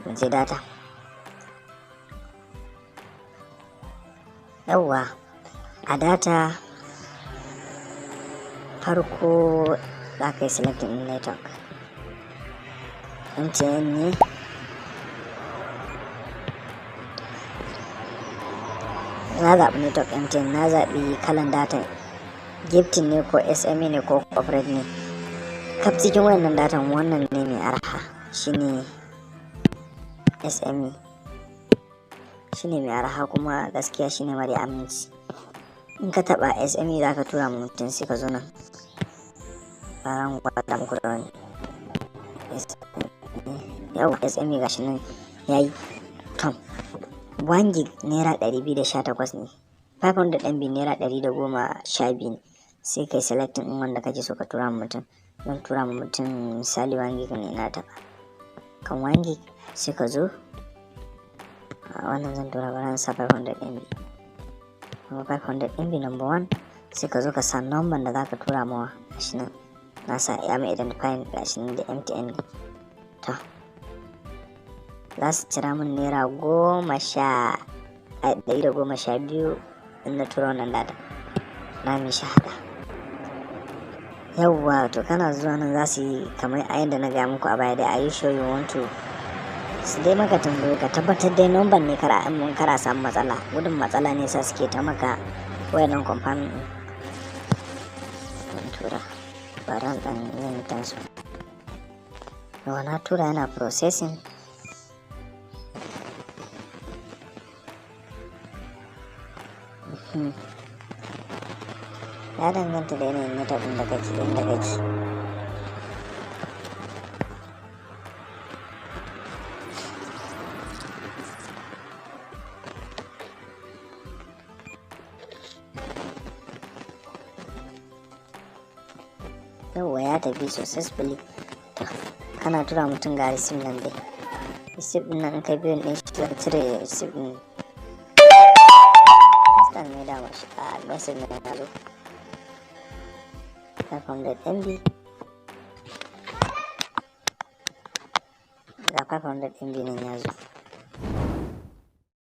Mu je data. Yawwa, a data farko za ka yi selecting ɗin network. MTN ne. Na zaɓi network MTN, na zaɓi kalan data, gifting ne ko SME ne ko corporate ne. Kaf cikin wayannan datan, wannan ne mai arha, shine SME, shine mai arha, kuma gaskiya shine mara aminci. In ka taɓa SME za ka tura ma mutum, sai ka zo nan. Bara mu gwada muku da wani SME. Yau SME gashi nan yayi. Tom, 1 gig ₦218 ne, 500 MB ₦112 ne. Sai kai selecting ɗin wanda kake so ka tura ma mutum. Zan tura ma mutum misali 1 gig ne. Na taɓa kan 1 gig, sai ka zo a wannan zan tura, bara sa 500 MB kuma 500 MB number 1. Sai ka zo ka sa number da zaka tura mawa. Gashi nan na sa, ya mai identifying, gashi nan da MTN ne. To, za su cira min naira 10 sha 112 in na tura wannan data na mai shahada. Yawwa, to kana zuwa nan za su yi kamar a yadda na gaya muku a baya dai, "Are you sure you want to?" Su dai maka tambayo, ka tabbatar dai number ne, kar mun kar a samu matsala. Gudun matsala ne sa suke ta maka wayannan confirming din. Tura, bari dan yin transfer. Yawa, na tura, yana processing. Ya danganta da yanayin network ɗin da kake, inda kake. Yauwa, ya tafi successfully. To, kana tura mutum, ga receipt nan dai. Receipt ɗin nan, in ka biyo ɗin shi, zaka cire receipt ɗin. Instant ne dama shi a message na ya zo. 500 MB. Ga 500 MB nan ya zo.